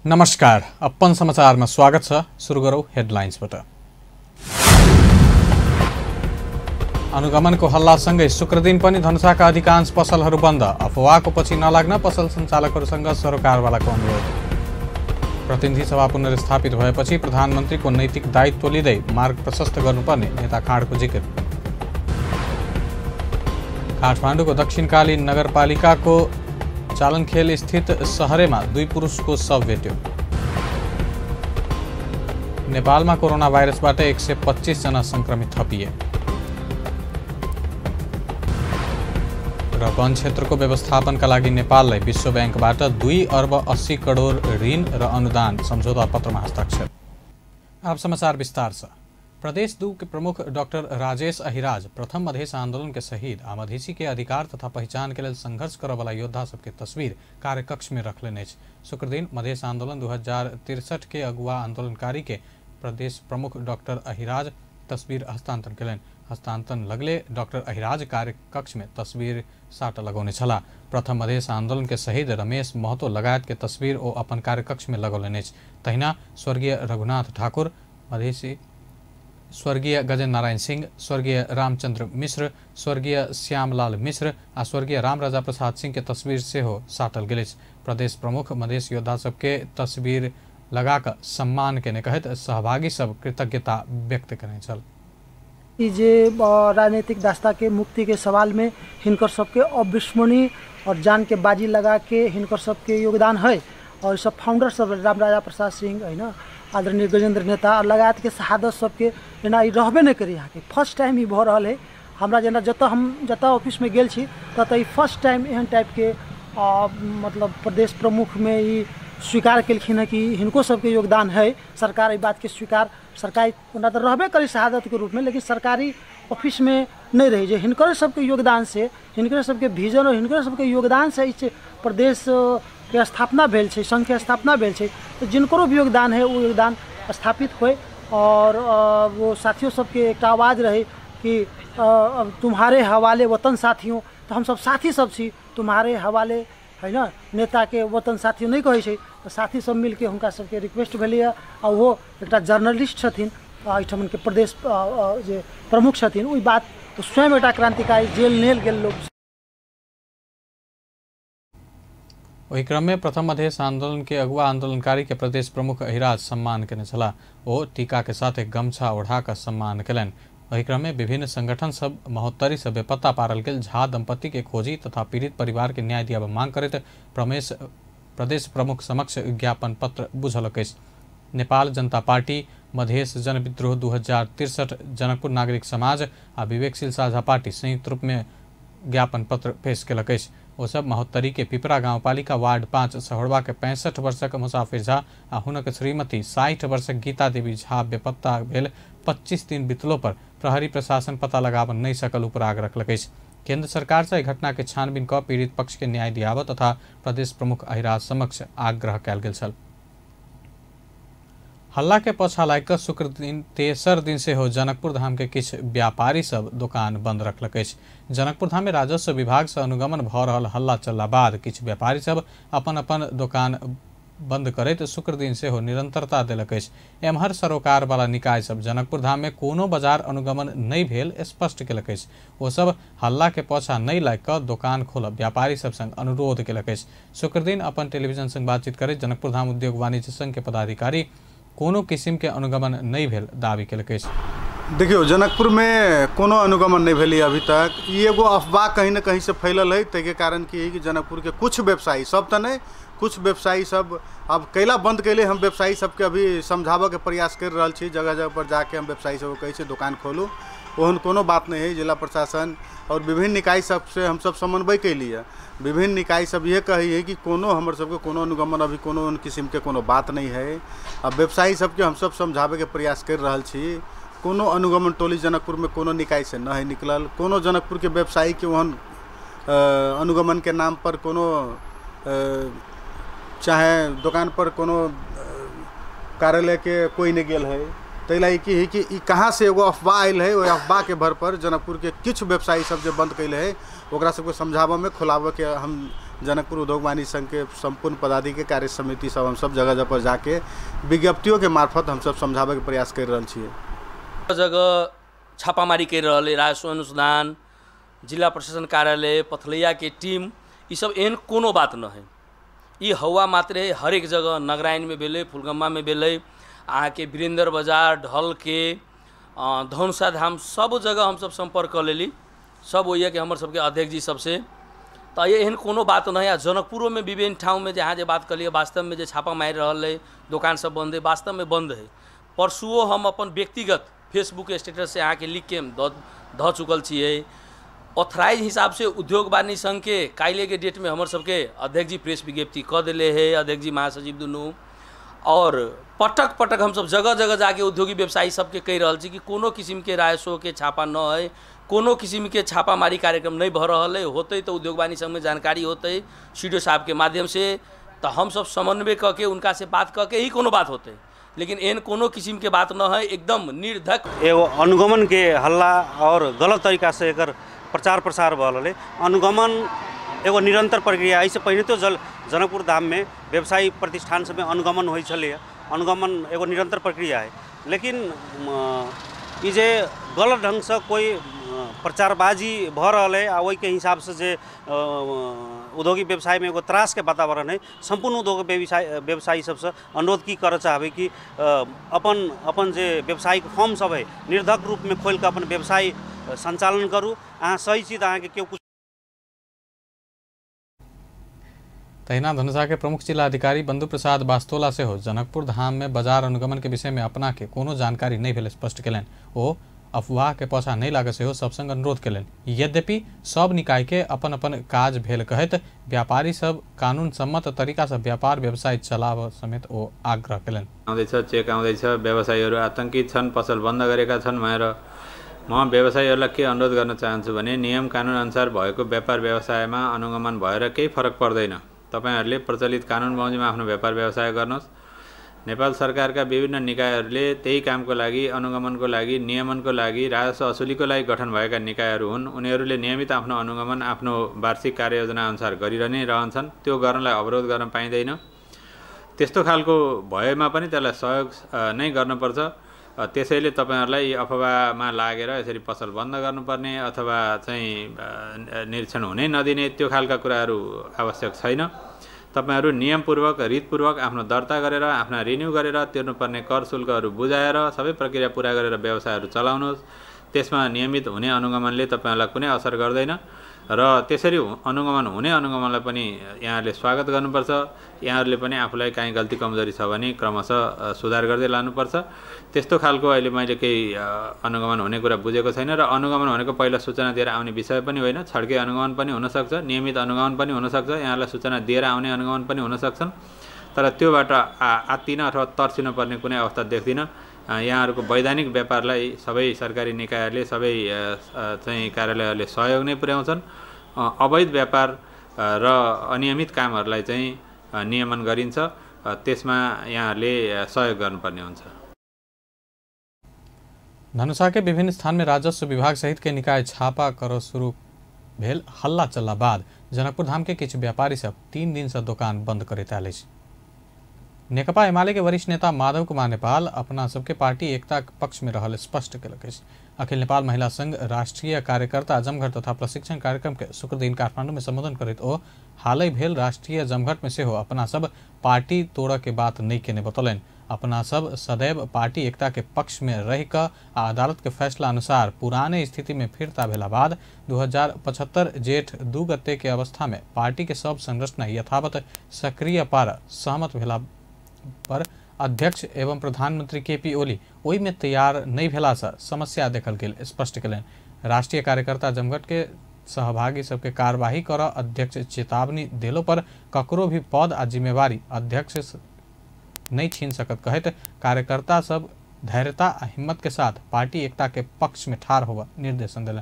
नमस्कार, अपन समाचार में स्वागत छ। सुरु गरौँ हेडलाइन्सबाट। अनुगमनको हल्लासँगै शुक्रदिन पनि धनुषाका अधिकांश पसलहरू बन्द। अफवाहको पछि नलाग्न पसल सञ्चालकहरूसँग सरोकारवालाको अनुरोध। प्रतिनिधि सभा पुनर्स्थापित भएपछि प्रधानमन्त्रीको नैतिक दायित्व लिँदै मार्ग प्रशस्त गर्नुपर्ने नेता खाँडको जिकिर। काठमाडौँको दक्षिणकाली नगरपालिकाको चालनखेल स्थित सहरेमा दुई पुरुषको शव भेट्यो। नेपालमा कोरोना भाइरसबाट 125 जना संक्रमित थपिए। र वन क्षेत्रको व्यवस्थापनका लागि नेपाललाई विश्व बैंकबाट 2 अर्ब 80 करोड ऋण र अनुदान सम्झौता पत्रमा हस्ताक्षर। अब समाचार विस्तार से। प्रदेश 2 के प्रमुख डॉक्टर राजेश अहिराज प्रथम मधेश आंदोलन के शहीद आ मधेसी के अधिकार तथा पहचान के लेल संघर्ष करवाला योद्धा सबके तस्वीर कार्यकक्ष में रखलेने अछि। शुक्रदिन मधेश आंदोलन 2063 के अगुआ आंदोलनकारी के प्रदेश प्रमुख डॉक्टर अहिराज तस्वीर हस्तांतरण केलनि। हस्तांतरण लगले डॉक्टर अहिराज कार्यकक्ष में तस्वीर साट लगौने छलाह। प्रथम मधेश आंदोलन के शहीद रमेश महतो लगायत के तस्वीर ओ अपन कार्यकक्ष में लगौलनि अछि। तहिना स्वर्गीय रघुनाथ ठाकुर मधेसी, स्वर्गीय गजेन्द्र नारायण सिंह, स्वर्गीय रामचंद्र मिश्र, स्वर्गीय श्यामलाल मिश्र आ स्वर्गीय रामराजा प्रसाद सिंह के तस्वीर सेहो साटल गेल अछि। प्रदेश प्रमुख मधेश योद्धा सबके तस्वीर लगाकर सम्मान केने कहैत सहभागी सब कृतज्ञता व्यक्त केने छल। जे राजनीतिक दास्ता के मुक्ति के सवाल में हिनकर सबके अविस्मरणीय और जान के बाजी लगा के हिनकर सबके योगदान है। और सब फाउंडर सब रामराजा प्रसाद सिंह है, आदरणीय गजेंद्र नेता और लगायत के शहादत सबके जेना ई रहबे नहीं करी। यहाँ के फर्स्ट टाइम ई भऽ रहल है। हमरा जेना जतऽ हम जतऽ ऑफिसमे गेल छी ततऽ ई फर्स्ट टाइम एहन टाइपके मतलब प्रदेश प्रमुखमे ई स्वीकार केलखिन हँ कि हिनको सबके योगदान है। सरकार एहि बातके स्वीकार, सरकारी ओना तऽ रहबे करी शहादतके रूपमे, लेकिन सरकारी ऑफिसमे नहीं रही जे हिनकर सबके योगदान से, हिनकर सबके विजन और हिनकर सबके योगदान से ई प्रदेश के स्थापना भेल छै, संघ के स्थापना भेल छै। तो जिनको भी योगदान है वो योगदान स्थापित होए। और वो साथियों सबके एक आवाज़ रहे कि तुम्हारे हवाले वतन साथियों, तो हम सब साथी सब छी, तुम्हारे हवाले है ना, नेता के वतन साथियों नहीं कहै छै। तो साथी सब मिलके हुनका सबके रिक्वेस्ट भेलैए। आ वो एक जर्नलिस्ट छथिन एहिठामके प्रदेश जे प्रमुख छथिन, ओहि बात स्वयं एक क्रांतिकारी जेल नेल गेल लोक। ओहि क्रम में प्रथम मधेश आंदोलन के अगुआ आंदोलनकारी के प्रदेश प्रमुख अहिराज सम्मान केने छलाह। ओ टीका के साथ एक गमछा ओढ़ाकर सम्मान केलनि। ओहि क्रम में विभिन्न संगठन सब महोत्तरी से बेपत्ता पारल गेल झा दंपति के खोजी तथा पीड़ित परिवार के न्याय दियाबऽ मांग करैत प्रदेश प्रमुख समक्ष ज्ञापन पत्र बुझलक अछि। नेपाल जनता पार्टी, मधेश जनविद्रोह 2063, जनकपुर नागरिक समाज आ विवेकशील साझा पार्टी संयुक्त रूप में ज्ञापन पत्र पेश केलक अछि। ओ सब महोत्तरी के पिपरा गाउँपालिका वार्ड 5 सहोड़वा के 65 वर्षक मुसाफिर झा आ हुनक श्रीमती 60 वर्षक गीता देवी झा बेपत्ता भेल 25 दिन बितलो पर प्रहरी प्रशासन पता लगाब नहीं सकल उपराग रखलक अछि। केंद्र सरकार से घटना के छानबीन कऽ पीड़ित पक्ष के न्याय दियाबऽ तथा प्रदेश प्रमुख अहिराज समक्ष आग्रह कयल गेल छल। हल्ला के पाछा लागि कऽ शुक्र दिन तेसर दिन सेहो जनकपुर धाम के किछु व्यापारी सब दोकान बंद रखलक अछि। जनकपुर धाम में राजस्व विभाग से अनुगमन भऽ रहल हल्ला चलला बाद किछु व्यापारी सब अपन अपन दोकान बंद करैत शुक्र दिन सेहो निरंतरता देलक अछि। एम्हर सरोकार वाला निकाय सब जनकपुर धाम में कोनो बाजार अनुगमन नहीं भेल स्पष्ट केलक अछि। ओ सब हल्ला के पाछा नहीं लागि कऽ दोकान खोलब व्यापारी सब संग अनुरोध केलक अछि। शुक्र दिन अपन टेलीविजन संग बातचीत करैत जनकपुर धाम उद्योग वाणिज्य संघ के पदाधिकारी कोनो किसिम के अनुगमन नहीं भेल दावी केलक अछि। देखियौ, जनकपुर में कोनो अनुगमन नहीं भेलै अभी तक। ई एगो अफवाह कहीं न कहीं से फैलल है। ताहिके कारण की है कि जनकपुर के कुछ व्यवसायी सब तऽ नहीं, कुछ व्यवसायी सब अब कैला बंद कैले। हम व्यवसायी सबके अभी समझाबऽके प्रयास कर रहल छी। जगह जगह पर जाके हम व्यवसायी सबके कहै छी दोकान खोलू, ओहन कोनो बात नहीं है। जिला प्रशासन और विभिन्न निकाय सबसे हम सब समन्वय कैली है। विभिन्न निकाय सब ये कही है कि कोनो हमर सबके कोनो अनुगमन अभी कोनो किस्मके कोनो बात नहीं है। अब व्यवसायी सबके हम सब समझाबैके प्रयास कर रहल छी। कोनो अनुगमन टोली जनकपुर में कोनो निकाय से न है निकलल। कोनो जनकपुर के व्यवसायी के ओहन अनुगमन के नाम पर कोनो चाहे दोकान पर कोनो कार्यालय के कोई नहीं गेल है। ताहि ला की है कि ई कहाँ से एगो अफवाह आयल है, ओहि अफवाह के भर पर जनकपुर के किछु व्यवसायी सब जे बंद कैले है ओकरा सबके समझाबऽ में खोलाबऽ के हम जनकपुर उद्योग वाणिज्य संघ के संपूर्ण पदाधिकारी कार्य समिति सब हम सब जगह जगह पर जाके विज्ञप्तियों के मार्फत हम सब समझावे के प्रयास कर रहल छियै। जगह छापामारी कर रहल है, राजस्व अनुसंधान, जिला प्रशासन कार्यालय, पथलैया के टीम, ई सब एहन कोनो बात न है। ई हवा मात्र है। हरेक जगह नगराइन में भेलै, फुलगम्मा में भेलै, अहाँके वीरेंद्र बाजार, ढल के, धनुषा धाम, सब जगह हमसब संपर्क कऽ लेली, सब ओहिए के हमर सबके अध्यक्ष जी सबसे। तऽ एहन कोनो बात नहीं है। जनकपुरों में विभिन्न ठाउँ में जहाँ जे बात कलिए, वास्तव में जे छापा मारि रहल है, दोकान सब बंद है, वास्तव में बंद है। परसुओ हम अपन व्यक्तिगत फेसबुक स्टेटस से अहाँके लिख के धऽ चुकल छियै। ऑथराइज हिसाब से उद्योग वाणिज्य संघ के काल्हि के डेट में हमर सबके अध्यक्ष जी प्रेस विज्ञप्ति कऽ देले है, अध्यक्ष जी महासचिव दुनू। और पटक पटक हमसब जगह जगह जाके उद्योगी व्यवसायी सबके कहि रहल छी कि कोनो किसिमके राजस्व के छापा न है, कोनो किसिमके छापामारी कार्यक्रम नहीं भऽ रहल है। होतै तऽ उद्योग वाणिज्य संघ में जानकारी होतै सी डी ओ साहब के माध्यम से, तऽ हमसब समन्वय कऽ के उनका से बात कऽ के ही कोनो बात होतै, लेकिन एहन कोनो किसिम के बात न है, एकदम निर्धक। एगो अनुगमन के हल्ला और गलत तरीका से एकर प्रचार प्रसार भऽ रहल है। अनुगमन एगो निरंतर प्रक्रिया। एहिसँ पहिने तो जनकपुर धाम में व्यवसायी प्रतिष्ठान सबमे अनुगमन होइ छलैए। अनुगमन एगो निरंतर प्रक्रिया है, लेकिन ई जे गलत ढङ्गसँ कोइ प्रचारबाजी भऽ रहल है आ ओहिके हिसाबसँ जे औद्योगिक व्यवसायमे एगो त्रासके वातावरण है। सम्पूर्ण उद्योग व्यवसायी सबसँ अनुरोध की करऽ चाहबै कि अपन अपन जे व्यवसायिक फर्म सब है निर्धक रूपमे खोलिकऽ अपन व्यवसाय सञ्चालन करू। अहाँ सही छी तऽ अहाँके केओ कुछ। तहिना धनुषा के प्रमुख जिलाधिकारी बंधु प्रसाद बास्तोला सेहो जनकपुर धाम में बाजार अनुगमन के विषय में अपना के कोनो जानकारी नहीं भेल स्पष्ट केलनि। ओ अफवाह के पाछा नहीं लागऽ सेहो सब संग अनुरोध केलनि। यद्यपि सब निकाय के अपन अपन काज भेल कहैत व्यापारी सब कानून सम्मत तरीका से व्यापार व्यवसाय चलाब समेत ओ आग्रह केलनि। आउँदैछ, चेक आउँदैछ, व्यवसायीहरू आतंकित छन्, पसल बन्द गरेका छन् भनेर म व्यवसायीहरूलाई के अनुरोध गर्न चाहन्छु भने नियम कानुन अनुसार भएको व्यापार व्यवसायमा अनुगमन भएर केही फरक पर्दैन। तपाईहरूले प्रचलित कानुन बमोजिम आफ्नो व्यापार व्यवसाय गर्नुहोस्। नेपाल सरकारका विभिन्न निकायहरूले त्यही कामको लागि, अनुगमनको लागि, नियमनको लागि, राजस्व असुलीको लागि गठन भएका निकायहरू हुन्। उनीहरूले नियमित आफ्नो अनुगमन आफ्नो वार्षिक कार्ययोजना अनुसार गरिरहने रहन्छन्। त्यो गर्नलाई अवरोध गर्न पाइँदैन। त्यस्तो खालको भएमा पनि त्यसलाई सहयोग नै गर्नुपर्छ। त्यसैले तपाईहरूलाई अफवाहमा लागेर यसरी पसल बन्द गर्नुपर्ने अथवा चाहिँ निरीक्षण हुनै नदिने त्यो खालका कुराहरू आवश्यक छैन। तपाईहरू नियमपूर्वक रितपूर्वक आफ्नो दर्ता गरेर, आफ्ना रिन्यू गरेर, तिर्नुपर्ने कर शुल्कहरू बुझाएर सबै प्रक्रिया पुरा गरेर व्यवसायहरू चलाउनुहोस्। त्यसमा नियमित हुने अनुगमनले तपाईहरूलाई कुनै असर गर्दैन र त्यसरी अनुगमन हुने अनुगमनलाई पनि यहाँहरूले स्वागत गर्नुपर्छ। यहाँहरूले पनि आफूलाई काहीँ गल्ती कमजोरी छ भने क्रमशः सुधार गर्दै लानुपर्छ। त्यस्तो खालको अहिले मैले केही अनुगमन हुने कुरा बुझेको छैन र अनुगमन भनेको पहिला सूचना दिएर आउने विषय पनि होइन। छड्के अनुगमन पनि हुनसक्छ, नियमित अनुगमन पनि हुनसक्छ, यहाँहरूलाई सूचना दिएर आउने अनुगमन पनि हुनसक्छन्। तर त्योबाट आत्तिन अथवा तर्सिनु पर्ने कुनै अवस्था देख्दिनँ। यहाँहरूको वैधानिक व्यापारलाई सबै सरकारी निकायहरूले, सबै चाहिँ कार्यालयहरूले सहयोग नै पुर्याउँछन्। अवैध व्यापार र अनियमित कामहरूलाई चाहिँ नियमन गरिन्छ, त्यसमा यहाँहरूले सहयोग गर्नुपर्ने हुन्छ। धनुषा के विभिन्न स्थान में राजस्व विभाग सहित के निकाय छापा कर शुरू भेल हल्ला चलला बाद जनकपुर धाम के किछु व्यापारी सब 3 दिन से दोकान बंद करैत आयल अछि। नेकपा एमाले के वरिष्ठ नेता माधव कुमार नेपाल अपना सबके पार्टी एकता पक्ष में रहल स्पष्ट केलक अछि। अखिल नेपाल महिला संघ राष्ट्रीय कार्यकर्ता जमघट तथा प्रशिक्षण कार्यक्रम के शुक्रदिन काठमांडू में संबोधन करैत ओ हालै भेल राष्ट्रीय जमघट में सेहो अपना सब पार्टी तोड़ऽ के बात नहीं केने बतौलनि। अपना सब सदैव पार्टी एकता के पक्ष में रह कऽ आ अदालत के फैसला अनुसार पुराने स्थिति में फिरता भेला बाद 2075 जेठ 2 गते के अवस्था में पार्टी के सब संरचना यथावत सक्रिय पार सहमत भेला पर अध्यक्ष एवं प्रधानमंत्री केपी ओली ओहि में तैयार नहीं भेला से समस्या देखल गेल स्पष्ट केलनि। राष्ट्रीय कार्यकर्ता जमघट के सहभागी सबके कार्यवाही कर अध्यक्ष चेतावनी देलो पर ककरो भी पद आ जिम्मेवारी अध्यक्ष नहीं छीन सकत कहत कार्यकर्ता सब धैर्यता आ हिम्मत के साथ पार्टी एकता के पक्ष में ठार होगा निर्देशन दिला।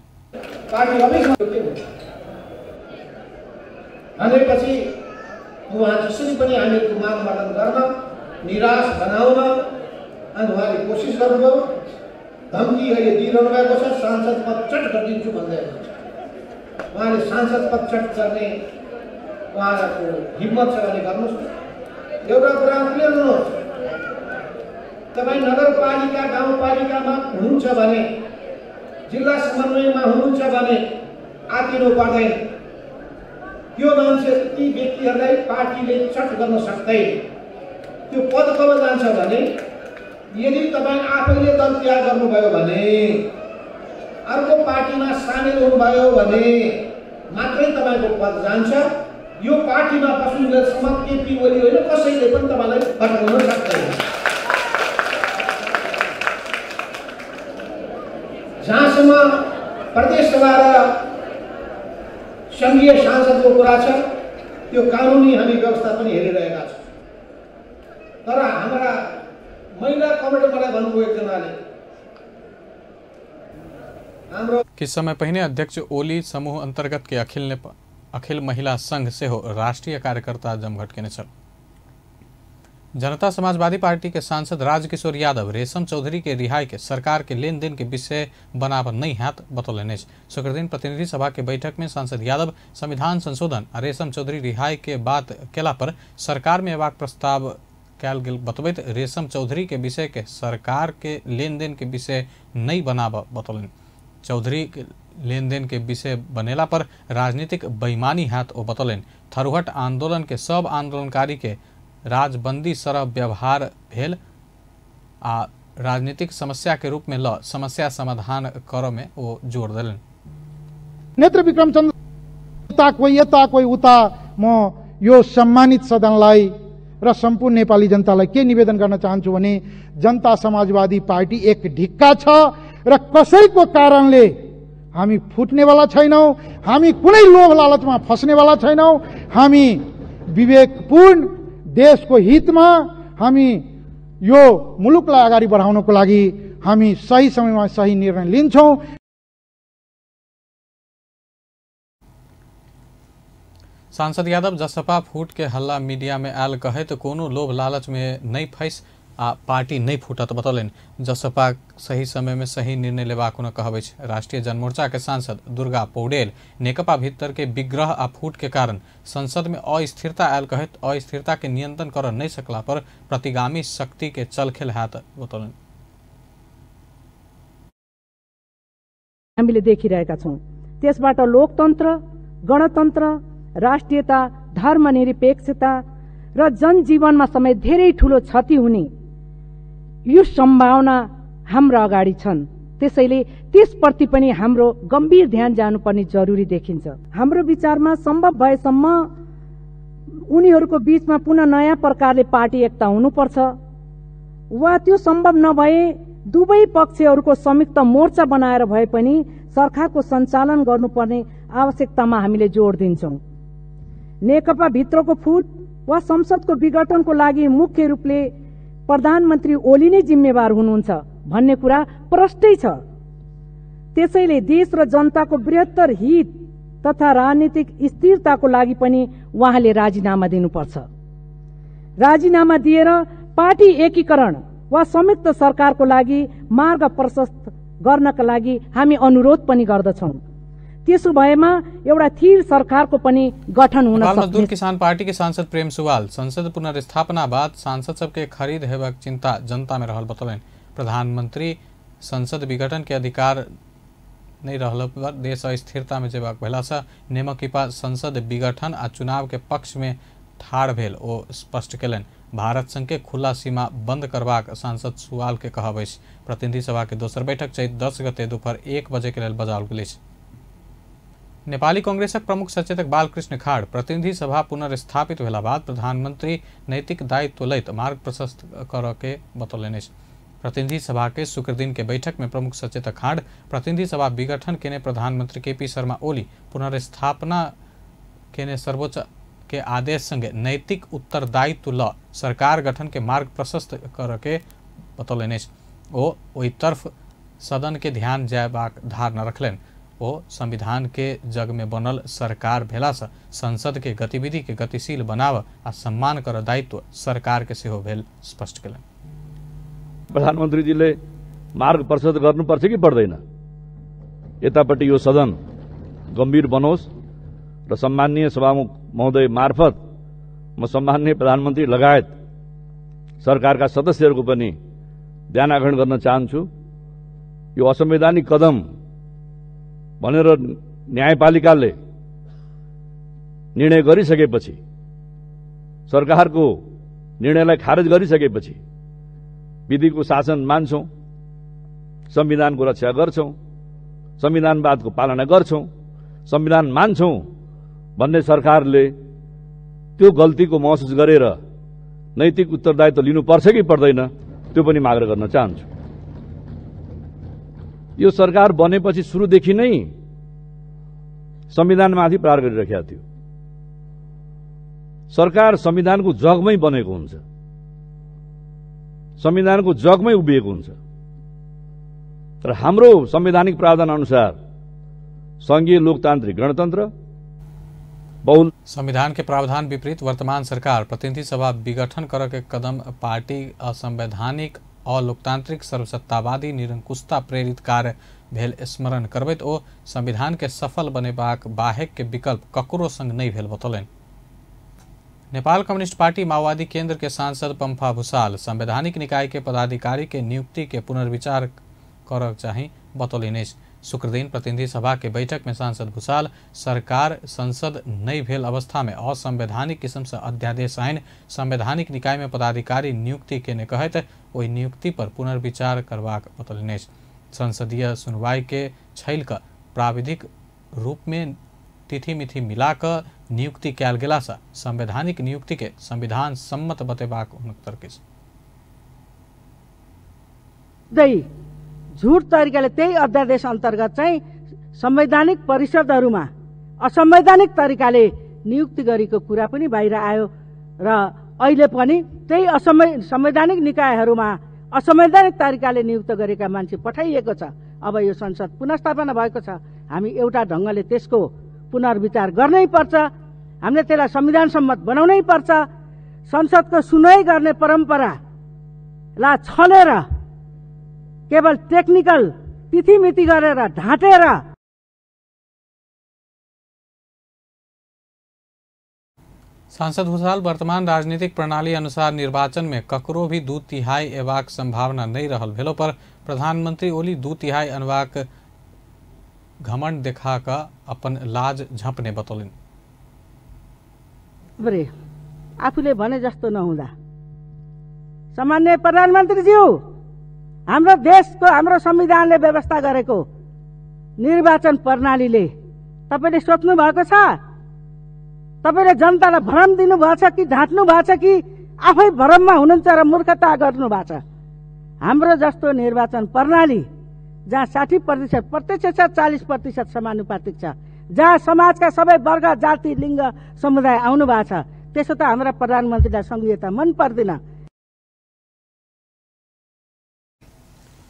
भनेपछि उहाँ जसरी पनि हामीहरूको मान मर्दन गर्न, निराश बनाउन अनि उहाँले कोसिस गर्नुभयो। धम्की अहिले दिइरहनु भएको छ, सांसद पद चट गरिदिन्छु भन्दै हुनुहुन्छ। उहाँले सांसद पद चट गर्ने उहाँहरूको हिम्मत छ भने गर्नुहोस्। एउटा कुरा क्लियर हुनुहोस्, तपाईँ नगरपालिका गाउँपालिकामा हुनुहुन्छ भने, जिल्ला समन्वयमा हुनुहुन्छ भने आतिनु पर्दैन। त्यो मान्छे ती व्यक्तिहरूलाई पार्टीले चट गर्न सक्दैन। त्यो पद कब जान्छ भने यदि तपाईँ आफैले दल त्याग गर्नुभयो भने, अर्को पार्टीमा सामेल हुनुभयो भने मात्रै तपाईँको पद जान्छ। यो पार्टीमा बस्नुसम्म केपी ओली होइन कसैले पनि तपाईँलाई हटाउन सक्दैन। जहाँसम्म प्रदेश सभा र सङ्घीय सांसदको कुरा छ, त्यो कानुनी हामी व्यवस्था पनि हेरिरहेका छौँ। तर हाम्रा महिला कमिटी मलाई भन्नुभयो एकजनाले, हाम्रो किछु समय पहिने अध्यक्ष ओली समूह अंतर्गत के अखिल महिला संघ सेहो राष्ट्रिय कार्यकर्ता जमघट केने छल। जनता समाजवादी पार्टी के सांसद राजकिशोर यादव रेशम चौधरी के रिहाई के सरकार के लेन then के विषय बनाव नहीं हैत बतौलनि अछि। शुक्रदिन प्रतिनिधि सभा के बैठक में सांसद यादव संविधान संशोधन आ रेशम चौधरी रिहाई के बात केला पर सरकार में अयबाक प्रस्ताव कयल गेल बतबैत रेशम चौधरी के विषय के सरकार के लेन then के विषय नहीं बनाब बतौलनि। चौधरी के लेन then के विषय बनेला पर राजनीतिक बेईमानी हैत ओ बतौलनि। थरुहट आंदोलन के सब आंदोलनकारी के राजबंदी सरह व्यवहार भेल आ राजनीतिक समस्या के रूप में ल समस्या समाधान कर में ओ जोर देलनि। नेत्र विक्रम चन्द्र कोही यता कोही उता, म यो सम्मानित सदनलाई र सम्पूर्ण नेपाली जनतालाई के निवेदन गर्न चाहन्छु भने जनता समाजवादी पार्टी एक ढिक्का छ र कसैको कारणले हामी फुट्नेवाला छैनौँ, हामी कुनै लोभ लालचमा फस्नेवाला छैनौँ। हामी विवेकपूर्ण देशको हितमा, हामी यो मुलुकलाई अगाडि बढाउनको लागि हामी सही समयमा सही निर्णय लिन्छौँ। सांसद यादव जसपा फूट के हल्ला मीडिया में आयल कहैत कोनो लोभ लालच में नहीं फंस आ पार्टी नहीं फूटत बतौलनि। जसपा सही समय में सही निर्णय लेबाक हुनक कहब अछि। राष्ट्रीय जनमोर्चा के सांसद दुर्गा पौडेल नेकपा भीतर के विग्रह आ फूट के कारण संसद में अस्थिरता आयल कहैत अस्थिरता के नियंत्रण कर नहीं सकला पर प्रतिगामी शक्ति के चलखेल हैत बतौलनि। हामीले देखिरहेका छौँ। त्यसबाट लोकतन्त्र, गणतन्त्र, राष्ट्रियता, धर्मनिरपेक्षता र जनजीवनमा समेत धेरै ठूलो क्षति हुने यो सम्भावना हाम्रो अगाडि छन्। त्यसैले त्यसप्रति पनि हाम्रो गम्भीर ध्यान जानुपर्ने जरुरी देखिन्छ। हाम्रो विचारमा सम्भव भएसम्म उनीहरूको बीचमा पुनः नयाँ प्रकारले पार्टी एकता हुनुपर्छ वा त्यो सम्भव नभए दुवै पक्षहरूको संयुक्त मोर्चा बनाएर भए पनि सरकारको सञ्चालन गर्नुपर्ने आवश्यकतामा हामीले जोड दिन्छौँ। नेकपा भित्रको फुट वा संसदको विघटनको लागि मुख्य रूपले प्रधानमन्त्री ओली नै जिम्मेवार हुनुहुन्छ भन्ने कुरा प्रष्टै छ। त्यसैले देश र जनताको बृहत्तर हित तथा राजनीतिक स्थिरताको लागि पनि उहाँले राजीनामा दिनुपर्छ। राजीनामा दिएर पार्टी एकीकरण वा संयुक्त सरकारको लागि मार्ग प्रशस्त गर्नका लागि हामी अनुरोध पनि गर्दछौँ। त्यसो भएमा एउटा थिर सरकारको पनि गठन हुन सक्छ। मजदूर किसान पार्टी के सांसद प्रेम सुवाल संसद पुनर्स्थापना बाद सांसद सबके खरीद हेबाक चिंता जनता में रहल बतौलनि। प्रधानमंत्री संसद विघटन के अधिकार नहीं रहल पर देश अस्थिरता में जेबाक भेला से नेमकिपा संसद विघटन आ चुनाव के पक्ष में ठाढ़ भेल ओ स्पष्ट केलनि। भारत संघ के खुला सीमा बंद करबाक सांसद सुवाल के कहब अछि। प्रतिनिधि सभा के दोसर बैठक चैत 10 गते दोपहर 1 बजे के लेल बजाओल गेल अछि। नेपाली कांग्रेसक प्रमुख सचेतक बालकृष्ण खाड़ प्रतिनिधि सभा पुनर्स्थापित भेला बाद प्रधानमंत्री नैतिक दायित्व लैत मार्ग प्रशस्त करऽ के बतौलनि अछि। प्रतिनिधि सभा के शुक्रदिन के बैठक में प्रमुख सचेतक खाड़ प्रतिनिधि सभा विघटन केने प्रधानमंत्री केपी शर्मा ओली पुनर्स्थापना केने सर्वोच्च के आदेश संगे नैतिक उत्तरदायित्व ल सरकार गठन के मार्ग प्रशस्त करऽ के बतौलनि अछि। ओ ओहि तरफ सदन के ध्यान जयबाक धारणा रखलनि। ओ संविधान के जग में बनल सरकार भेला से संसद के गतिविधि के गतिशील बनाव आ सम्मान कर दायित्व सरकार के सेहो भेल स्पष्ट केलनि। प्रधानमन्त्रीजीले मार्ग प्रशस्त गर्नुपर्छ कि पर्दैन? यतापट्टि यो सदन गम्भीर बनोस्, र सम्माननीय सभामुख महोदय मार्फत म सम्माननीय प्रधानमन्त्री लगायत सरकारका सदस्यहरूको पनि ध्यान आकर्षण गर्न चाहन्छु। यो असंवैधानिक कदम भनेर न्यायपालिकाले निर्णय गरिसकेपछि, सरकारको निर्णयलाई खारेज गरिसकेपछि विधिको शासन मान्छौं, संविधानको रक्षा गर्छौं, संविधानवादको पालना गर्छौं, संविधान मान्छौं भन्ने सरकारले त्यो गल्तीको महसुस गरेर नैतिक उत्तरदायित्व लिनुपर्छ कि पर्दैन त्यो पनि माग गर्न चाहन्छु। यो सरकार बनेपछि सुरुदेखि नै संविधानमाथि प्रहार गरिरहेको थियो। सरकार संविधानको जगमै बनेको हुन्छ, संविधानको जगमै उभिएको हुन्छ। तर हाम्रो संवैधानिक प्रावधान अनुसार संघीय लोकतान्त्रिक गणतन्त्र बहुल संविधान के प्रावधान विपरीत वर्तमान सरकार प्रतिनिधि सभा विघटन कर के कदम पार्टी असंवैधानिक अलोकतांत्रिक सर्वसत्तावादी निरंकुशता प्रेरित कार्य भेल स्मरण करबैत ओ संविधान के सफल बनेबाक बाहेक के विकल्प ककरो संग नहीं भेल बतौलनि। नेपाल कम्युनिस्ट पार्टी माओवादी केंद्र के सांसद पंफा भूषाल संवैधानिक निकाय के पदाधिकारी के नियुक्ति के पुनर्विचार करक चाही बतौलनि अछि। शुक्रदिन प्रतिनिधि सभा के बैठक में सांसद भूषाल सरकार संसद नहीं भेल अवस्था में असंवैधानिक किस्म से अध्यादेश आइन संवैधानिक निकाय में पदाधिकारी नियुक्ति केने कहैत ओहि नियुक्ति पर पुनर्विचार करबाक बतौलनि अछि। संसदीय सुनवाई के छैल कऽ प्राविधिक रूप में तिथि मिथि मिला कऽ नियुक्ति कयल गेला से संवैधानिक नियुक्ति के संविधान सम्मत बतेबाक हुनक तर्क अछि। झुट तरिकाले त्यही अध्यादेश अन्तर्गत चाहिँ संवैधानिक परिषदहरूमा असंवैधानिक तरिकाले नियुक्ति गरेको कुरा पनि बाहिर आयो र अहिले पनि त्यही संवैधानिक निकायहरूमा असंवैधानिक तरिकाले नियुक्त गरेका मान्छे पठाइएको छ। अब यो संसद पुनर्स्थापना भएको छ, हामी एउटा ढङ्गले त्यसको पुनर्विचार गर्नै पर्छ, हामीले त्यसलाई संविधान सम्मत बनाउनै पर्छ। संसदको सुनवाई गर्ने परम्परालाई छलेर केवल टेक्निकल तिथिमिति गरेर ढाँटेर सांसद भूषाल वर्तमान राजनीतिक प्रणाली अनुसार निर्वाचन में ककरो भी 2/3 एबाक संभावना नहीं रहल भेलो पर प्रधानमंत्री ओली 2/3 अनबाक घमंड देखा कऽ अपन लाज झंपने बतौलनि। आफूले भने जस्तो नहुँदा सामान्य प्रधानमन्त्रीज्यू, हाम्रो देशको हाम्रो संविधानले व्यवस्था गरेको निर्वाचन प्रणालीले तपाईले सोच्नु भएको छ, तपाईले जनतालाई भ्रम दिनु भएको छ कि ढाँट्नु भएको छ कि आफै भ्रममा हुनुहुन्छ र मूर्खता गर्नु भएको छ? हाम्रो जस्तो निर्वाचन प्रणाली जहाँ 60% प्रत्यक्ष छ, 40% समानुपातिक छ, जहाँ समाजका सबै वर्ग जाति लिङ्ग समुदाय आउनु भएको छ, त्यसो त हाम्रा प्रधानमन्त्रीलाई संघीयता मन पर्दैन।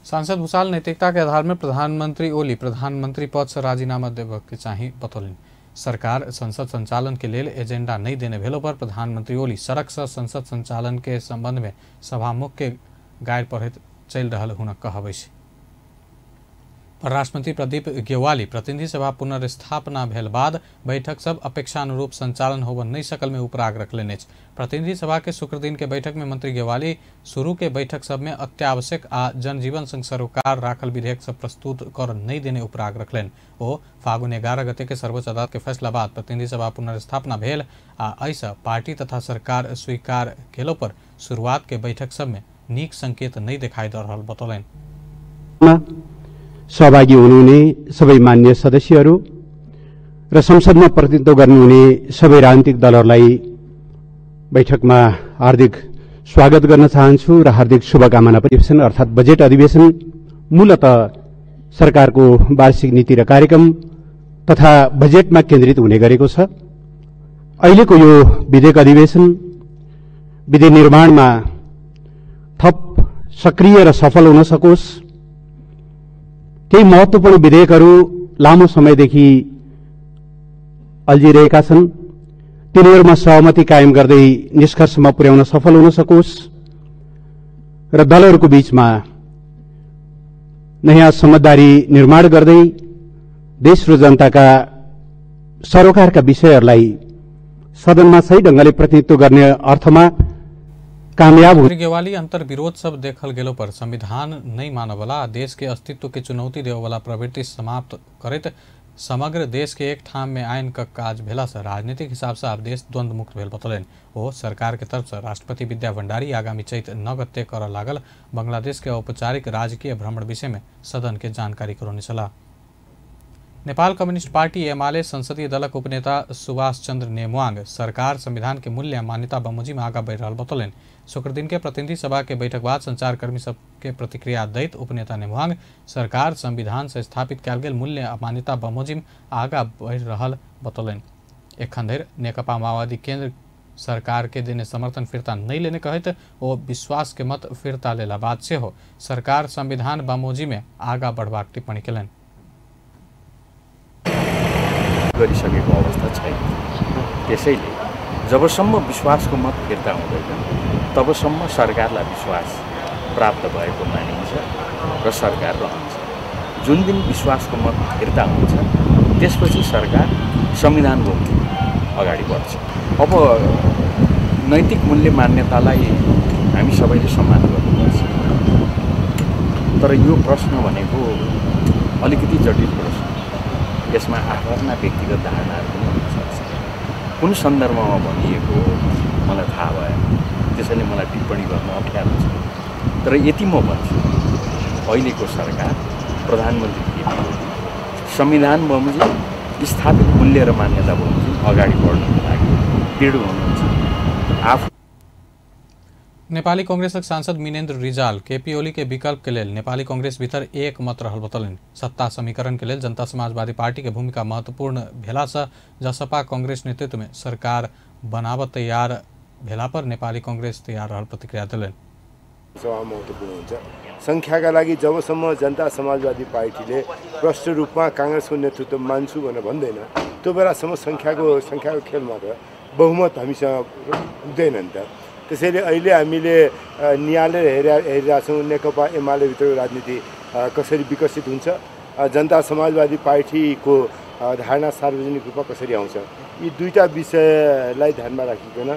सांसद भूषाल नैतिकता के आधार में प्रधानमंत्री ओली प्रधानमंत्री पद से राजीनामा देवे के चाही बतौलनि। सरकार संसद संचालन के लेल एजेंडा नहीं देने भेलो पर प्रधानमंत्री ओली सड़क से संसद संचालन के संबंध में सभामुख के गाइड पढ़ैत चलि रहल हुनक कहब अछि। परराष्ट्र मंत्री प्रदीप गेवाली प्रतिनिधि सभा पुनर्स्थापना भेल बाद बैठक सब अपेक्षानुरूप संचालन होबय नहीं सकल में उपराग रखलनि अछि। प्रतिनिधि सभा के शुक्रदिन के बैठक में मंत्री गेवाली शुरू के बैठक सब में अत्यावश्यक आ जनजीवन संग सरोकार राखल विधेयक सब प्रस्तुत कर नहीं देने उपराग रखलनि। ओ फागुन 11 गते के सर्वोच्च अदालत के फैसला बाद प्रतिनिधि सभा पुनर्स्थापना भेल आ एहिसँ पार्टी तथा सरकार स्वीकार केलो पर शुरुआत के बैठक सब में नीक संकेत नहीं देखाई दऽ रहल बतौलनि। सहभागी हुनुहुने सबै मान्य सदस्यहरू र संसदमा प्रतिनिधित्व गर्नुहुने सबै राजनीतिक दलहरूलाई बैठकमा हार्दिक स्वागत गर्न चाहन्छु र हार्दिक शुभकामना पनि। अर्थात् बजेट अधिवेशन मूलत सरकारको वार्षिक नीति र कार्यक्रम तथा बजेटमा केन्द्रित हुने गरेको छ। अहिलेको यो विधेयक अधिवेशन विधि निर्माणमा थप सक्रिय र सफल हुन सकोस्, केही महत्वपूर्ण विधेयकहरू लामो समयदेखि अल्झिरहेका छन्, तिनीहरूमा सहमति कायम गर्दै निष्कर्षमा पुर्याउन सफल हुन सकोस् र दलहरूको बीचमा नयाँ समझदारी निर्माण गर्दै देश र जनताका सरोकारका विषयहरूलाई सदनमा सही ढंगले प्रतिनिधित्व गर्ने अर्थमा कामयाब गेवाली अंतर्विरोध सब देखल गेलो पर संविधान नहीं मानवला देश के अस्तित्व के चुनौती देववाला प्रवृत्ति समाप्त करैत समग्र देश के एक ठाम में आयन का काज भेला से राजनीतिक हिसाब से आब देश द्वंद्व मुक्त भेल बतौलनि। ओ सरकार के तरफ से राष्ट्रपति विद्या भंडारी आगामी चैत 9 गते करऽ लागल बांग्लादेश के औपचारिक राजकीय भ्रमण विषय में सदन के जानकारी करौने छलाह। नेपाल कम्युनिस्ट पार्टी एमाले संसदीय दलक उपनेता सुभाष चंद्र नेमवांग सरकार संविधान के मूल्य मान्यता बमोजिम आगा बढ़ि रहल बतौलनि। शुक्रदिन के प्रतिनिधि सभा के बैठक बाद संचारकर्मी सबके प्रतिक्रिया दैत उपनेता नेमवांग सरकार संविधान से स्थापित कयल गेल मूल्य मान्यता बमोजिम आगा बढ़ि रहल बतौलनि। एखन धरि नेकपा माओवादी केंद्र सरकार के देने समर्थन फिर्ता नहीं लेने कहैत ओ विश्वास के मत फिर्ता लेला बाद सेहो सरकार संविधान बमोजिम में आगा बढ़बाक टिप्पणी केलनि। गरिसकेको अवस्था छैन, त्यसैले जबसम्म विश्वासको मत फिर्ता हुँदैन तबसम्म सरकारलाई विश्वास प्राप्त भएको मानिन्छ र सरकार रहन्छ। जुन दिन विश्वासको मत फिर्ता हुन्छ त्यसपछि सरकार संविधान बमोजिम अगाडि बढ्छ। अब नैतिक मूल्य मान्यतालाई हामी सबैले सम्मान गर्नुपर्छ, तर यो प्रश्न भनेको अलिकति जटिल प्रश्न, यसमा आफ्ना व्यक्तिगत धारणाहरू पनि हुन सक्छ। कुन सन्दर्भमा भनिएको मलाई थाहा भएन, त्यसैले मलाई टिप्पणी गर्न अप्ठ्यारो छ। तर यति म भन्छु, अहिलेको सरकार प्रधानमन्त्री केपी ओली संविधान बमोजिम स्थापित मूल्य र मान्यता बमोजिम अगाडि बढ्नको लागि दृढ हुनुहुन्छ। आफू नेपाली कांग्रेसक सांसद मिनेन्द्र रिजाल केपी ओली के विकल्प के लेल नेपाली कांग्रेस भीतर एक मत रहल बतौलनि। सत्ता समीकरण के लेल जनता समाजवादी पार्टी के भूमिका महत्वपूर्ण भेला से जसपा कांग्रेस नेतृत्व में सरकार बनाव तैयार भेला पर नेपाली कांग्रेस तैयार रहल प्रतिक्रिया देलनि। सभा महत्वपूर्ण हुन्छ। संख्याका लागि जबसम्म जनता समाजवादी पार्टीले प्रष्ट रूपमा कांग्रेसको नेतृत्व मान्छु भनेर भन्दैन त्यो बेलासम्म संख्याको खेलमा त बहुमत हामीसँग पुग्दैन नि त। त्यसैले अहिले हामीले निहालेर हेरिरहेछौँ नेकपा एमाले भित्रको राजनीति कसरी विकसित हुन्छ, जनता समाजवादी पार्टीको धारणा सार्वजनिक रूपमा कसरी आउँछ, यी दुईटा विषयलाई ध्यानमा राखिकन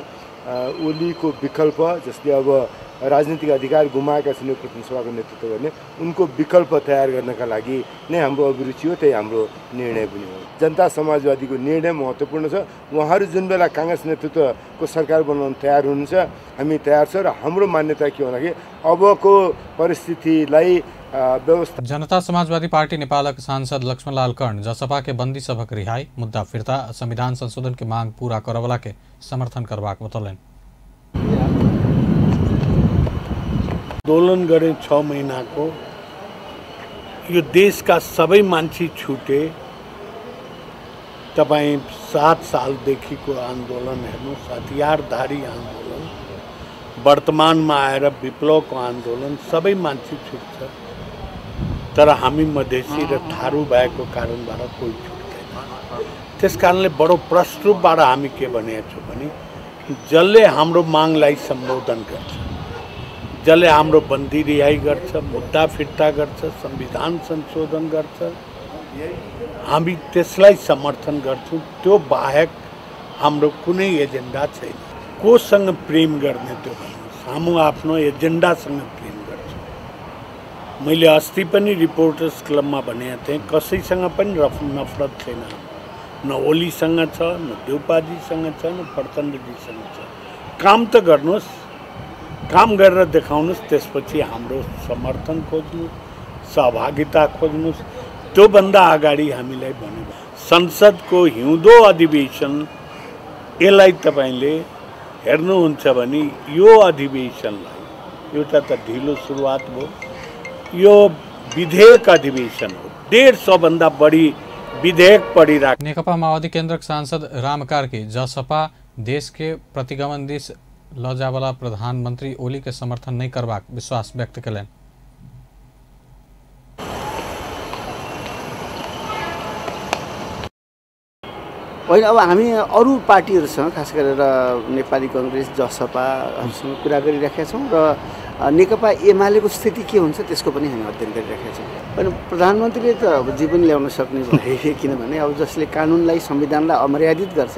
ओलीको विकल्प, जसले अब राजनीतिक अधिकार गुमाएका छन् प्रतिनिधि सभाको नेतृत्व गर्ने, उनको विकल्प तयार गर्नका लागि नै हाम्रो अभिरुचि हो, त्यही हाम्रो निर्णय पनि हो। जनता समाजवादीको निर्णय महत्त्वपूर्ण छ। उहाँहरू जुन बेला काङ्ग्रेस नेतृत्वको सरकार बनाउन तयार हुनुहुन्छ हामी तयार छौँ र हाम्रो मान्यता के भन्दाखेरि अबको परिस्थितिलाई व्यवस्था। जनता समाजवादी पार्टी नेपालक सांसद लक्ष्मणलाल कर्ण जसपा के बंदी सभक रिहाई, मुद्दा फिर्ता, संविधान संशोधन के मांग पूरा करवला के समर्थन करबाक बतौलनि। आन्दोलन गरे 6 महिनाको यो देशका सबै मान्छे छुटे। तपाईँ 7 सालदेखिको आन्दोलन हेर्नुहोस्, हतियारधारी आन्दोलन, वर्तमानमा आएर विप्लवको आन्दोलन, सबै मान्छे छुट्छ। तर हामी मधेसी र थारू भएको कारणबाट कोही छुट्दैन। त्यस कारणले बडो प्रष्ट रूपबाट हामी के भनेको छौँ भने जसले हाम्रो मागलाई सम्बोधन गर्छ, जसले हाम्रो बन्दी रिहाई गर्छ, मुद्दा फिर्ता गर्छ, संविधान संशोधन गर्छ, हामी त्यसलाई समर्थन गर्छौँ। त्यो बाहेक हाम्रो कुनै एजेन्डा छैन। कोसँग प्रेम गर्ने त्यो भन्नुहोस्, हामी आफ्नो एजेन्डासँग प्रेम गर्छौँ। मैले अस्ति पनि रिपोर्टर्स क्लबमा भनेको थिएँ, कसैसँग पनि नफरत छैन, न ओलीसँग छ, न देउपाजीसँग छ, न प्रचण्डजीसँग छ। काम त गर्नुहोस्, काम गरेर देखाउनुहोस्, त्यसपछि हाम्रो समर्थन खोज्नुहोस्, सहभागिता खोज्नुहोस्। त्योभन्दा अगाडि हामीलाई भन्यो संसदको हिउँदो अधिवेशन, यसलाई तपाईँले हेर्नुहुन्छ भने यो अधिवेशनलाई एउटा त ढिलो सुरुवात भयो, यो विधेयक अधिवेशन हो, 150 भन्दा बढी विधेयक पढिराख। नेकपा माओवादी केन्द्रक सांसद राम कार्की जसपा देश के प्रतिगमन दिस लजावला प्रधानमंत्री ओली के समर्थन नहीं करबाक विश्वास व्यक्त कयलनि। होइन, अब हामी अरू पार्टीहरूसँग खास गरेर नेपाली कङ्ग्रेस, जसपाहरूसँग कुरा गरिराखेका छौँ र नेकपा एमालेको स्थिति के हुन्छ त्यसको पनि हामी अध्ययन गरिराखेका छौँ। अनि प्रधानमन्त्रीले त अब जे पनि ल्याउन सक्ने भए, किनभने अब जसले कानुनलाई संविधानलाई अमर्यादित गर्छ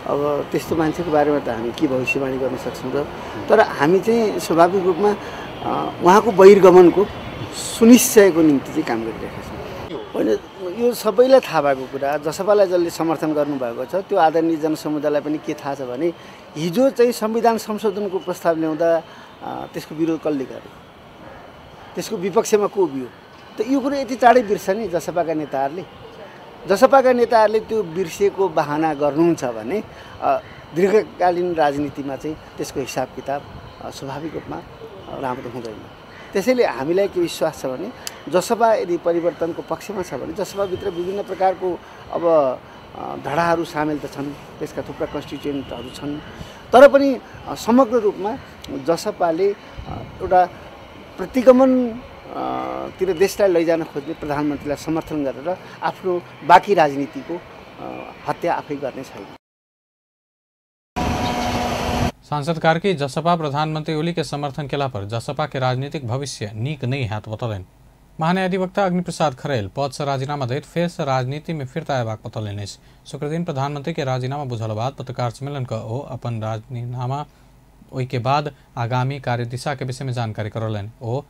अब त्यस्तो मान्छेको बारेमा त हामी के भविष्यवाणी गर्न सक्छौँ र। तर हामी चाहिँ स्वाभाविक रूपमा उहाँको बहिर्गमनको सुनिश्चयको निम्ति चाहिँ काम गरिरहेका छौँ। होइन, यो सबैलाई थाहा भएको कुरा, जसपालाई जसले समर्थन गर्नुभएको छ त्यो आदरणीय जनसमुदायलाई पनि के थाहा छ भने हिजो चाहिँ संविधान संशोधनको प्रस्ताव ल्याउँदा त्यसको विरोध कसले गर्यो, त्यसको विपक्षमा को उभियो, त यो कुरो यति चाँडै बिर्सने जसपाका नेताहरूले। जसपाका नेताहरूले त्यो बिर्सिएको बहाना गर्नुहुन्छ भने दीर्घकालीन राजनीतिमा चाहिँ त्यसको हिसाब किताब स्वाभाविक रूपमा राम्रो हुँदैन। त्यसैले हामीलाई के विश्वास छ भने जसपा यदि परिवर्तनको पक्षमा छ भने जसपाभित्र विभिन्न प्रकारको अब धडाहरू सामेल त छन्, त्यसका थुप्रा कन्स्टिट्युएन्टहरू छन्, तर पनि समग्र रूपमा जसपाले एउटा प्रतिगमन तिर देशलाई लैजान खोज्ने प्रधानमन्त्रीलाई समर्थन गरेर आफ्नो बाँकी राजनीतिको हत्या आफै गर्ने छैन। सांसद कार्की जसपा प्रधानमंत्री ओली के समर्थन केला पर जसपा के राजनीतिक भविष्य नीक नहीं हैत बतौलनि। महान्यायाधिवक्ता अग्निप्रसाद खरेल पद से राजीनामा दैत फेर से राजनीति में फिरता अयबाक बतौलनि अछि। शुक्रदिन प्रधानमंत्री के राजीनामा बुझल बाद पत्रकार सम्मेलन क ओ अपन राजीनामा ओहि के बाद आगामी कार्यदिशा के विषय में जानकारी करौलनि। ओ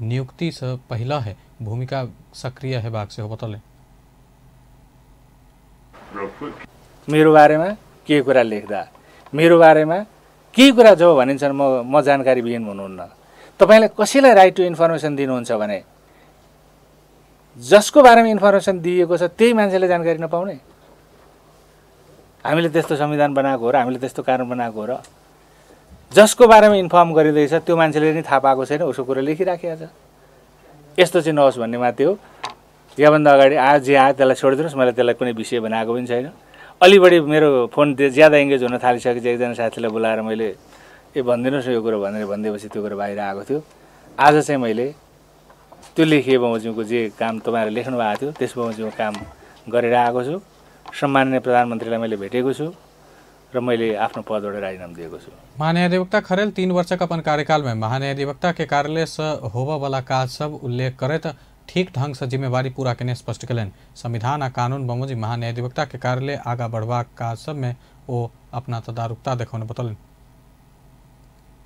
नियुक्ति से पहले है भूमिका सक्रिय हेबाक सेहो बतौलनि। मेरो बारेमा के कुरा लेख्दा, मेरो बारेमा केही कुरा जब भनिन्छन् म जानकारी विहीन हुनुहुन्न। तपाईँले कसैलाई राइट टु इन्फर्मेसन दिनुहुन्छ भने जसको बारेमा इन्फर्मेसन दिएको छ त्यही मान्छेले जानकारी नपाउने? हामीले त्यस्तो संविधान बनाएको हो र, हामीले त्यस्तो कानुन बनाएको हो र? जसको बारेमा इन्फर्म गरिँदैछ त्यो मान्छेले नि थाहा पाएको छैन, उसको कुरा लेखिराखेको छ। यस्तो चाहिँ नहोस् भन्ने मात्रै हो। योभन्दा अगाडि आयो जे आयो त्यसलाई छोडिदिनुहोस्, मैले त्यसलाई कुनै विषय बनाएको पनि छैन। अलि बढी मेरो फोन ज्यादा इङ्गेज हुन थालिसकेपछि एकजना साथीलाई बोलाएर मैले ए भनिदिनुहोस् न यो कुरो भनेर भनिदिएपछि त्यो कुरो बाहिर आएको थियो। आज चाहिँ मैले त्यो लेखिए बमोजिमको जे काम तपाईँहरूले लेख्नु भएको थियो त्यस बमोजिमको काम गरेर आएको छु। सम्माननीय प्रधानमन्त्रीलाई मैले भेटेको छु र मैले आफ्नो पदबाट राजीनामा दिएको छु। महान्यायाधिवक्ता खरेल 3 वर्षका अपन कार्यकाल में महान्यायाधिवक्ता के कार्यालय से होबय वाला काज सब उल्लेख करैत ठीक ढंग से जिम्मेवारी पूरा केने स्पष्ट कयलनि। संविधान आ कानून बमोजिम महान्यायाधिवक्ता के कार्यालय आगा बढ़बाक काज सब में ओ अपना तदारुकता देखौने बतौलनि।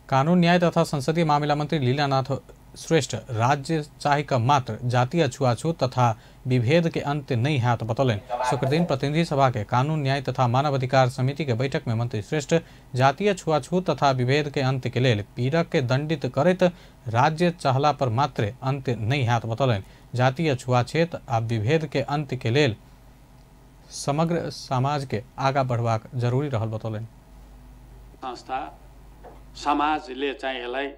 कानून न्याय तथा संसदीय मामिला मंत्री लीलानाथ श्रेष्ठ राज्य चाही क मात्र जातीय छुआछूत तथा विभेद के अंत नहीं हैत बतौलनि। शुक्रदिन प्रतिनिधि सभा के कानून न्याय तथा मानवाधिकार समिति के बैठक में मंत्री श्रेष्ठ जातीय छुआछूत तथा विभेद के अंत के लेल पीड़क के दंडित करैत राज्य चाहला पर मात्र अंत नहीं हैत बतौलनि। जातीय छुआछूत आ विभेद के अंत के लेल समग्र समाज के आगा बढ़बाक जरूरी रहल बतौलनि। संस्था समाजले चाहिँ यसलाई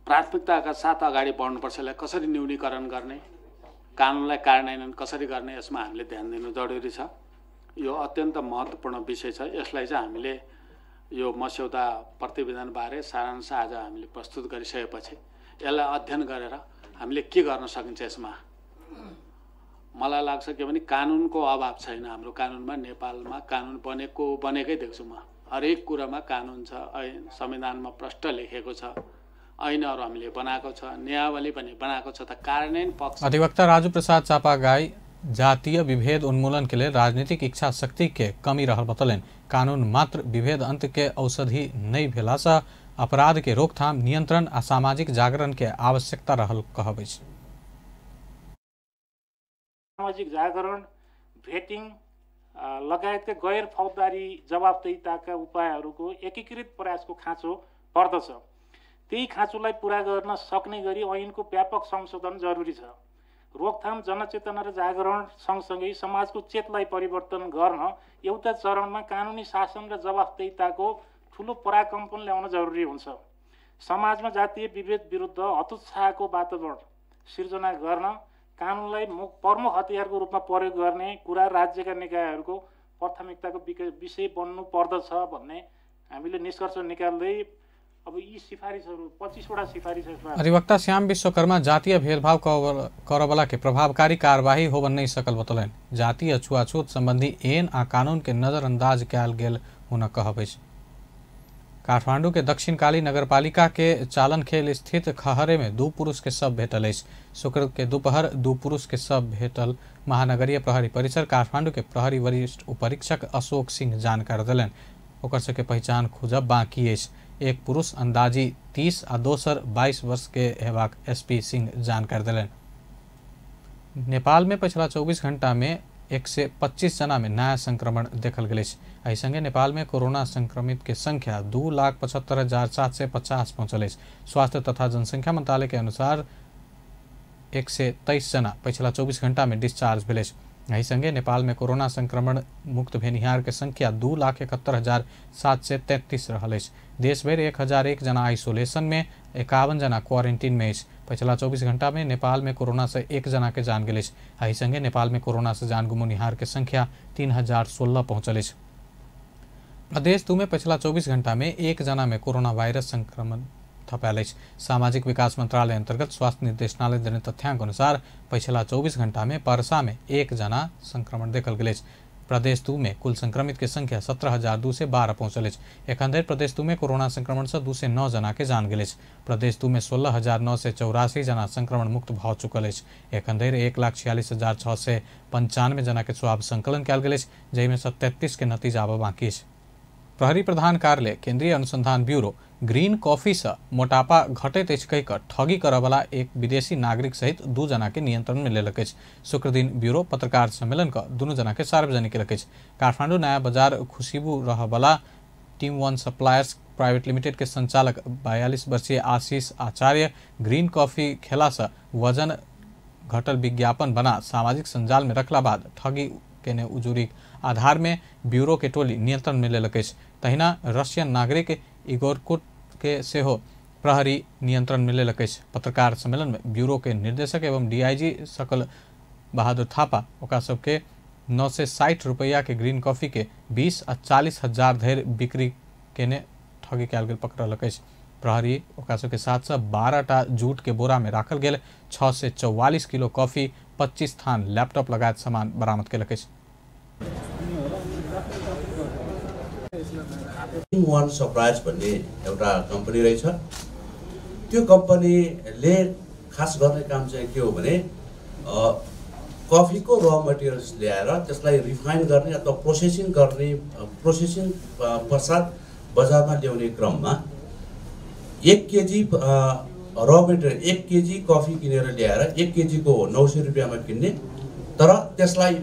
प्राथमिकताका साथ अगाडि बढ्नुपर्छ। यसलाई कसरी न्यूनीकरण गर्ने, कानुनलाई कार्यान्वयन कसरी गर्ने, यसमा हामीले ध्यान दिनु जरुरी छ। यो अत्यन्त महत्त्वपूर्ण विषय छ। यसलाई चाहिँ हामीले यो मस्यौदा प्रतिवेदनबारे सारांश आज हामीले प्रस्तुत गरिसकेपछि यसलाई अध्ययन गरेर हामीले के गर्न सकिन्छ यसमा मलाई लाग्छ के भने कानुनको अभाव छैन। हाम्रो कानुनमा नेपालमा कानुन बनेको बनेकै देख्छु म। हरेक कुरामा कानुन छ, ऐन संविधानमा प्रष्ट लेखेको छ, ऐनहरू हामीले बनाएको छ, नियमावली पनि बनाएको छ, त कार्यान्वयन पक्ष। अधिवक्ता राजू प्रसाद चापागाई जातीय विभेद उन्मूलन के लिए राजनीतिक इच्छा शक्ति के कमी रहल बतौलनि। कानून मात्र विभेद अंत के औषधि नहीं भेला से अपराध के रोकथाम, नियंत्रण आ सामाजिक जागरण के आवश्यकता रहल कहब अछि। सामाजिक जागरण, भेटिङ लगायतका गैर फौजदारी जवाबदेहिताका उपायहरूको एकीकृत प्रयासको खाँचो पर्दछ। त्यही खाँचोलाई पूरा गर्न सक्ने गरी ऐनको व्यापक संशोधन जरुरी छ। रोकथाम, जनचेतना र जागरण सँगसँगै समाजको चेतलाई परिवर्तन गर्न एउटा चरणमा कानुनी शासन र जवाबदेहिताको ठूलो पराकम्पन ल्याउन जरुरी हुन्छ। समाजमा जातीय विभेद विरुद्ध हतोत्साहको वातावरण सिर्जना गर्न कानुनलाई प्रमुख हतियारको रूपमा प्रयोग गर्ने कुरा राज्यका निकायहरूको प्राथमिकताको विषय बन्नु पर्दछ भन्ने हामीले निष्कर्ष निकाल्दै अब यी सिफारिसहरू 25 वटा सिफारिस यसमा। अधिवक्ता श्याम विश्वकर्मा जातीय भेदभाव करवला के प्रभावकारी कार्यवाही होबन नहीं सकल बतौलनि। जातीय छुआछूत संबंधी ऐन आ कानून के नजरअंदाज कयल गेल हुनक कहब अछि। काठमांडू के दक्षिणकाली नगरपालिका के चालनखेल स्थित खहरे में 2 पुरुष के शव भेटल अछि। शुक्र के दोपहर 2 पुरुष के शव भेटल महानगरीय प्रहरी परिसर काठमांडू के प्रहरी वरिष्ठ उपरीक्षक अशोक सिंह जानकारी देलनि। ओकर सबके पहचान खोजब बाकी अछि। एक पुरुष अंदाजी 30 आ दोसर 22 वर्ष के हेबाक एसपी सिंह जानकारी देलनि। नेपाल में पिछला 24 घंटा में 125 जना में नया संक्रमण देखल गेल अछि। एहि संगे नेपाल में कोरोना संक्रमित के संख्या 2,75,750 पहुंचल अछि। स्वास्थ्य तथा जनसंख्या मंत्रालय के अनुसार 123 जना पिछला 24 घंटा में डिस्चार्ज भेल अछि। एहि संगे नेपाल में कोरोना संक्रमण मुक्त भेनिहार के संख्या 2,71,733 रहल अछि। देश भरि 1,001 जना आइसोलेशन में, 51 जना क्वारंटीन में अछि। पिछला 24 घंटा में नेपाल में कोरोना से 1 जना के जान गेल अछि। एहि संगे नेपाल में कोरोना से जान गुमौनिहार के संख्या 3,016 पहुंचल अछि। प्रदेश 2 में पिछला 24 घंटा में 1 जना में कोरोना वायरस संक्रमण थपायल अछि। सामाजिक विकास मंत्रालय अंतर्गत स्वास्थ्य निर्देशनालय देने तथ्यांक अनुसार पिछला 24 घंटा में परसा में 1 जना संक्रमण देखल गेल अछि। प्रदेश 2 में कुल संक्रमित के संख्या 17,212 पहुंचल अछि। एखन धरि प्रदेश 2 में कोरोना संक्रमण से 209 जना के जान गेल अछि। प्रदेश 2 में 16,984 जना संक्रमण मुक्त भऽ चुकल अछि। एखन धरि 1,46,695 जना के स्वाब संकलन कयल गेल अछि, जाहिमे सँ 33 के नतीजा आबऽ बाकी अछि। प्रहरी प्रधान कार्यालय केंद्रीय अनुसंधान ब्यूरो ग्रीन कॉफी से मोटापा घटैत अछि कहि कऽ ठगी करऽवला एक विदेशी नागरिक सहित 2 जना के नियंत्रण में लेलक अछि। शुक्रदिन ब्यूरो पत्रकार सम्मेलन कऽ दुनू जना के सार्वजनिक केलक अछि। काठमांडू नया बाजार खुशीबू रहऽवला टीम वन सप्लायर्स प्राइवेट लिमिटेड के संचालक 42 वर्षीय आशीष आचार्य ग्रीन कॉफी खेला से वजन घटल विज्ञापन बना सामाजिक संजाल में रखला बाद ठगी केने उजूरीक आधार में ब्यूरो के टोली नियंत्रण में लेलक अछि। तहिना रशियन नागरिक इगोरकुट के सेहो प्रहरी नियंत्रण में लेलक अछि। पत्रकार सम्मेलन में ब्यूरो के निर्देशक एवं डीआईजी सकल बहादुर थापा ओकरा सबके 960 रुपया के ग्रीन कॉफी के 20 आ 40 हजार धरि बिक्री केने ठगी कयल गेल पकड़लक अछि। प्रहरी ओकरा सबके 712 टा जूट के बोरा में राखल गेल 644 किलो कॉफी, 25 थान लैपटॉप लगायत सामान बरामद केलक अछि। वन सरप्राइज भन्ने एउटा कम्पनी रहेछ। त्यो कम्पनीले खास गर्ने काम चाहिँ के हो भने कफीको र मटेरियल्स ल्याएर त्यसलाई रिफाइन गर्ने अथवा प्रोसेसिङ गर्ने, प्रोसेसिङ पश्चात बजारमा ल्याउने क्रममा 1 केजी र मटेरियल 1 केजी कफी किनेर ल्याएर 1 केजीको 900 रुपियाँमा किन्ने, तर त्यसलाई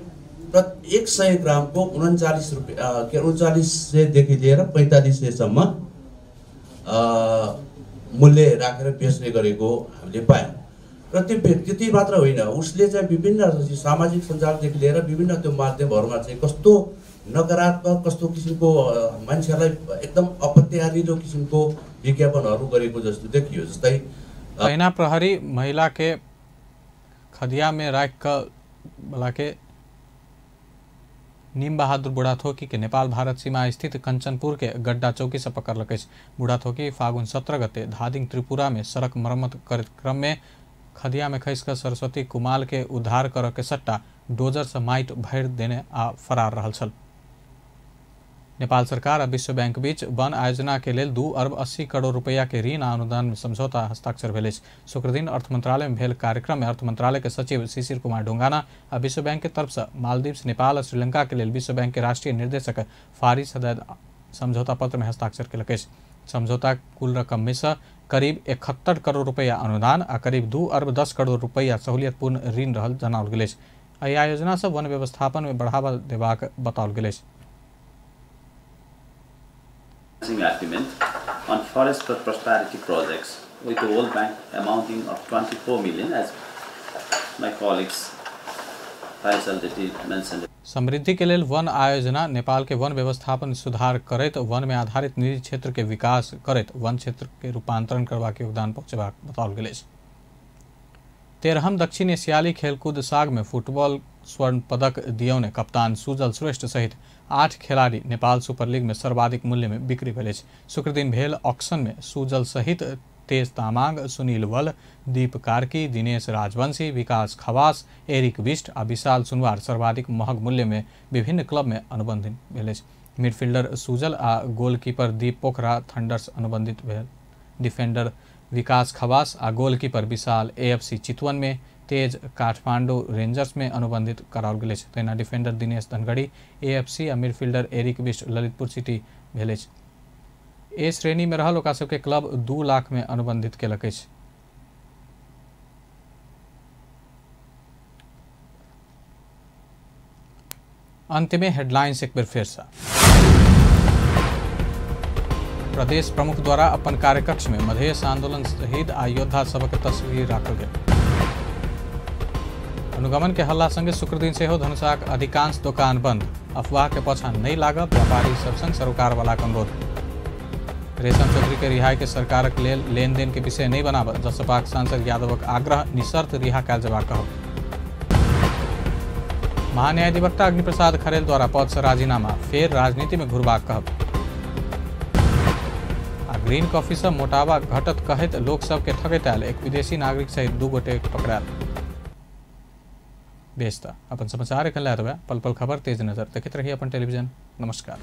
100 ग्रामको 39 रुपियाँ के 39 देखि लिएर 45 सम्म मूल्य राखेर बेच्ने गरेको हामीले पायौँ। र त्यो त्यति मात्र होइन, उसले चाहिँ विभिन्न सामाजिक सञ्जालदेखि लिएर विभिन्न त्यो माध्यमहरूमा चाहिँ कस्तो नकारात्मक, कस्तो किसिमको मान्छेहरूलाई एकदम अपत्यारिलो किसिमको विज्ञापनहरू गरेको जस्तो देखियो। जस्तै तहिना प्रहरी महिला के खदिया में राख कऽ बला के नीम बहादुर बुढ़ाथोकी के नेपाल भारत सीमा स्थित कंचनपुर के गड्ढा चौकी से पकड़लक अछि। बुढ़ाथोकी फागुन 17 गते धादिंग त्रिपुरा में सड़क मरम्मत कार्यक्रम में खदिया में खसि कऽ सरस्वती कुमाल के उद्धार करऽ के सट्टा डोजर से माटि भरि देने आ फरार रहल छल। नेपाल सरकार आ विश्व बैंक बीच वन आयोजना के लेल 2 अरब 80 करोड़ रुपया के ऋण आ अनुदान में समझौता हस्ताक्षर भेल अछि। शुक्रदिन अर्थ मंत्रालय में भेल कार्यक्रम में अर्थ मंत्रालय के सचिव शिशिर कुमार ढोंगाना आ विश्व बैंक के तरफ से मालदीव, नेपाल आ श्रीलंका के लेल विश्व बैंक के राष्ट्रीय निर्देशक फारिस हदैद समझौता पत्र में हस्ताक्षर केलक अछि। समझौता कुल रकम में से करीब 71 करोड़ रुपया अनुदान आ करीब 2 अरब 10 करोड़ रुपया सहूलियतपूर्ण ऋण रहल जनाओल गेल अछि। एहि आयोजना से वन व्यवस्थापन में बढ़ावा देबाक बताओल गेल अछि। Agreement on forest for prosperity projects with the World Bank amounting of 24 million, as my colleagues Faris already mentioned. समृद्धि के लेल वन आयोजना नेपाल के वन व्यवस्थापन सुधार करैत वन में आधारित निजी क्षेत्र के विकास करैत वन क्षेत्र के रूपांतरण करबाक योगदान पहुँचेबाक बताओल गेल अछि। 13म दक्षिण एशियाली खेलकूद साग में फुटबॉल स्वर्ण पदक दियौने कप्तान सुजल श्रेष्ठ सहित 8 खेलाड़ी नेपाल सुपर लीग में सर्वाधिक मूल्य में बिक्री भेल अछि। शुक्रदिन भेल ऑक्शन में सुजल सहित तेज तामाङ, सुनील वल, दीप कार्की, दिनेश राजवंशी, विकास खवास, एरिक बिष्ट आ विशाल सुनवार सर्वाधिक महग मूल्य में विभिन्न क्लब में अनुबंधित भेल अछि। मिडफील्डर सुजल आ गोलकीपर दीप पोखरा थंडर्स अनुबंधित भेल। डिफेंडर विकास खवास आ गोलकीपर विशाल एएफसी चितवन में, तेज काठमांडू रेंजर्स में अनुबंधित कराओल गेल अछि। तहिना डिफेंडर दिनेश धनगढ़ी एएफसी आ midfielder Eric Bisht Lalitpur city भेल अछि। ए श्रेणी में रहल ओकरा सबके क्लब 2 लाख में अनुबंधित केलक अछि। अंत में हेडलाइंस एक बेर फेर से। प्रदेश प्रमुख द्वारा अपन कार्यकक्ष में मधेश आंदोलन शहीद आ योद्धा सबक तस्वीर राखल गेल। अनुगमन के हल्ला संगे शुक्रदिन सेहो धनुषाक अधिकांश दोकान बंद। अफवाह के पाछा नहीं लागब, व्यापारी सब संग सरोकार वाला के अनुरोध। रेशम चौधरी के रिहाई के सरकारक लेल लेन then के विषय नहीं बनाबऽ, जसपाक सांसद यादवक आग्रह, निशर्त रिहा कयल जेबाक कहब। महान्यायाधिवक्ता अग्निप्रसाद खरेल द्वारा पद से राजीनामा, फेर राजनीति में घुरबाक कहब। आ ग्रीन कॉफी से मोटावा घटत कहैत लोक सबके ठगैत आयल एक विदेशी नागरिक सहित 2 गोटे पकड़ायल। बेस त अपन समाचार एखन लए पल पल खबर तेज नजर देखैत रही अपन टेलीविजन। नमस्कार।